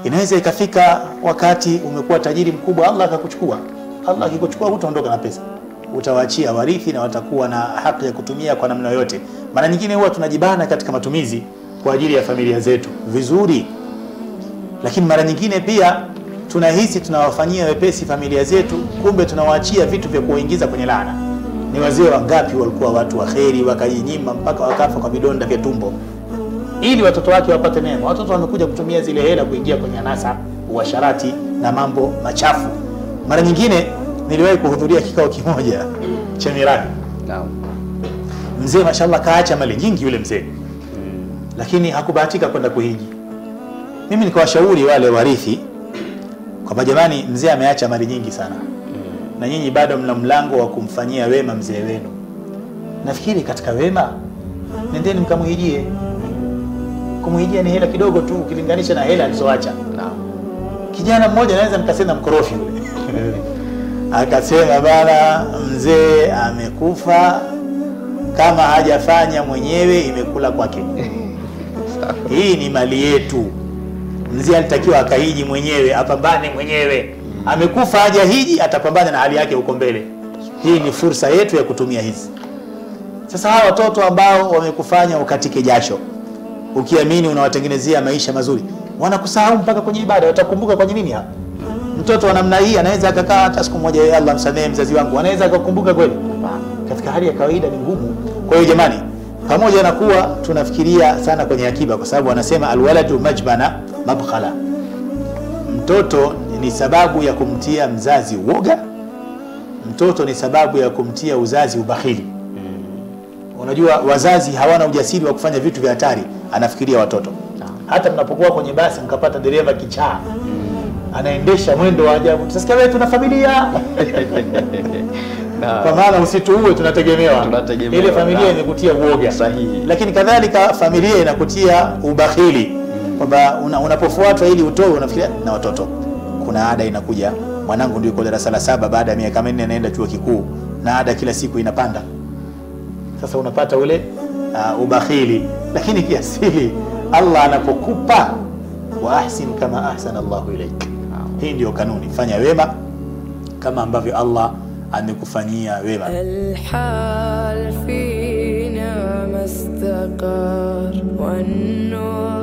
Inaweza ikafika wakati umekuwa tajiri mkubwa, Allah akakuchukua. Allah akikuchukua hutaondoka na pesa, utawaachia warithi na watakuwa na haki ya kutumia kwa namna yoyote. Mara nyingine huwa tunajibana katika matumizi kwa ajili ya familia zetu vizuri, lakini mara nyingine pia tunahisi tunawafanyia wepesi familia zetu, kumbe tunawaachia vitu vya kuingiza kwenye laana. Ni wazee wangapi walikuwa watu waheri wakajinyima mpaka wakafa kwa vidonda vya tumbo ili watoto wake wapate neema. Watoto wamekuja kutumia zile hela kuingia kwenye anasa, uasharati na mambo machafu. Mara nyingine niliwahi kuhudhuria kikao kimoja cha mirathi. Naam. Mzee mashallah kaacha mali nyingi yule mzee. Lakini hakubahatika kwenda kuhiji. Mimi nikawashauri wale warithi kwamba jamani, mzee ameacha mali nyingi sana. Na nyinyi bado mna mlango wa kumfanyia wema mzee wenu. Nafikiri katika wema nendeni mkamhijie. Kumhijia ni hela kidogo tu ukilinganisha na hela alizoacha. Naam. Kijana mmoja naweza nikasema mkorofi yule. Akasema bana, mzee amekufa, kama hajafanya mwenyewe imekula kwake. Hii ni mali yetu. Mzee alitakiwa akahiji mwenyewe, apambane mwenyewe. Amekufa hajahiji, atapambana na hali yake huko mbele. Hii ni fursa yetu ya kutumia hizi. Sasa hawa watoto ambao wamekufanya ukatike jasho, ukiamini unawatengenezea maisha mazuri, wanakusahau mpaka kwenye ibada. Watakumbuka kwenye nini hapa? Mtoto wa namna hii anaweza akakaa hata siku moja, Allah msamehe mzazi wangu, anaweza akakumbuka kweli? Katika hali ya kawaida ni ngumu. Kwa hiyo jamani, pamoja na kuwa tunafikiria sana kwenye akiba, kwa sababu wanasema alwaladu majbana mabkhala, mtoto ni sababu ya kumtia mzazi uoga, mtoto ni sababu ya kumtia uzazi ubakhili. Unajua wazazi hawana ujasiri wa kufanya vitu vya hatari, anafikiria watoto. Hata mnapokuwa kwenye basi mkapata dereva kichaa anaendesha mwendo wa ajabu, tutasikia wewe tuna familia. Kwa maana usituue, tunategemewa. Ile familia imekutia uoga. Sahihi. Lakini kadhalika familia inakutia ubakhili, kwamba unapofuatwa ili utoe unafikiria na watoto. Kuna ada inakuja, mwanangu ndio yuko darasa la 7, baada ya miaka 4 anaenda chuo kikuu, na ada kila siku inapanda. Sasa unapata ule ubakhili. Lakini kiasili Allah anapokupa, wa ahsin kama ahsana Allahu ilaik. Hii ndio kanuni, fanya wema kama ambavyo Allah amekufanyia wema. الحال فينا ما استقر والنور